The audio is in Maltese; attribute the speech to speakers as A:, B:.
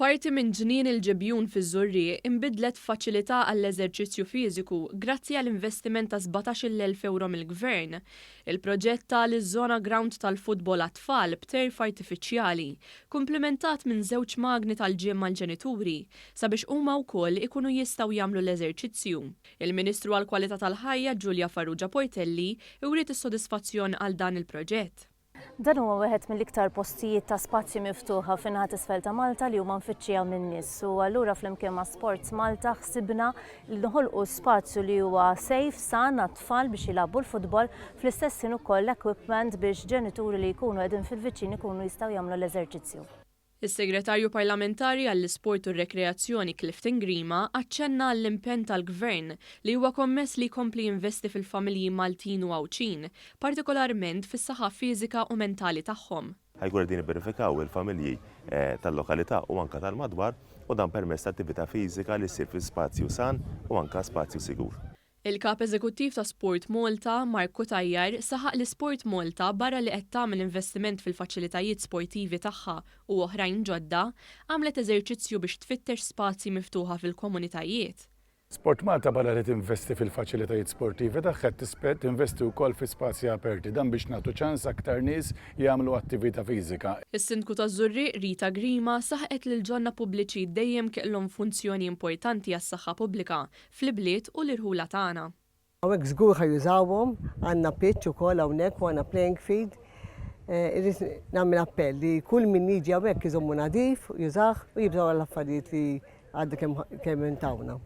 A: Parti minn Ġnien il-Ġibjun fiż-Żurrieq inbidlet f'faċilità għall-eżerċizzju fiżiku grazzi għal investiment ta' 17,000 ewro mill-Gvern. Il-proġett ta liż-żona grawnd tal-futbol għat-tfal b'turf artifiċjali, kumplimentat minn żewġ magni tal-gym għall-ġenituri sabiex huma wkoll ikunu jistgħu jagħmlu l-eżerċizzju. Il-Ministru għall-Kwalità tal-Ħajja Julia Farrugia Portelli wriet is-sodisfazzjon għal dan il-proġett.
B: Dan huwa wieħed mill-iktar postijiet ta' spazji miftuħa fin-naħa t'isfel ta' Malta li huma mfittxija min-nies u allura flimkien ma' Sports Malta ħsibna li noħolqu spazju li huwa safe, san għat-tfal biex jilagħbu l-futbol, fl-istess ħin ukoll equipment biex ġenituri li jkunu qegħdin fil-viċin ikunu jistgħu jagħmlu l-eżerċizzju.
A: Is-Segretarju Parlamentari għall-Isport u r-Rekreazzjoni Clifton Grima aċċenna għall-impenn tal-Gvern li huwa kommess li jkompli jinvesti fil-familji Maltin u Għawdxin, partikolarment fis-saħħa fiżika u mentali tagħhom.
C: Ħa jkunu qegħdin jibbenefikaw il-familji tal-lokalità u anke tal-madwar u dan permezz ta' attività fiżika li ssir fi spazju san u anke spazju sigur.
A: Il-Kap Eżekuttiv ta' Sport Malta, Mark Cutajar, saħaq li Sport Malta barra li qed tagħmel investiment fil-faċilitajiet sportivi tagħha u oħrajn ġodda, għamlet eżerċizzju biex tfittex spazji miftuħa fil-komunitajiet.
D: Sport Malta barra li tinvesti fil-faċilitajiet sportivi tagħha qed tinvesti wkoll fi spazji aperti, dan biex nagħtu ċans aktar nies jagħmlu attività fiżika.
A: Is-Sindku taż-Żurrieq Rita Grima saħqet li l-ġonna pubbliċi dejjem kellhom funzjoni importanti għas-saħħa pubblika fl-ibliet u l-irħula tagħna.
E: Hawnhekk żgur ħa jużawhom, għandna pitch ukoll hawnhekk u għandna playing field. Irrid nagħmel appell li kull min jiġi hawnhekk iżommu nadif, jużah u jibżgħu għall-affarijiet li għadna kemm kemm intawna.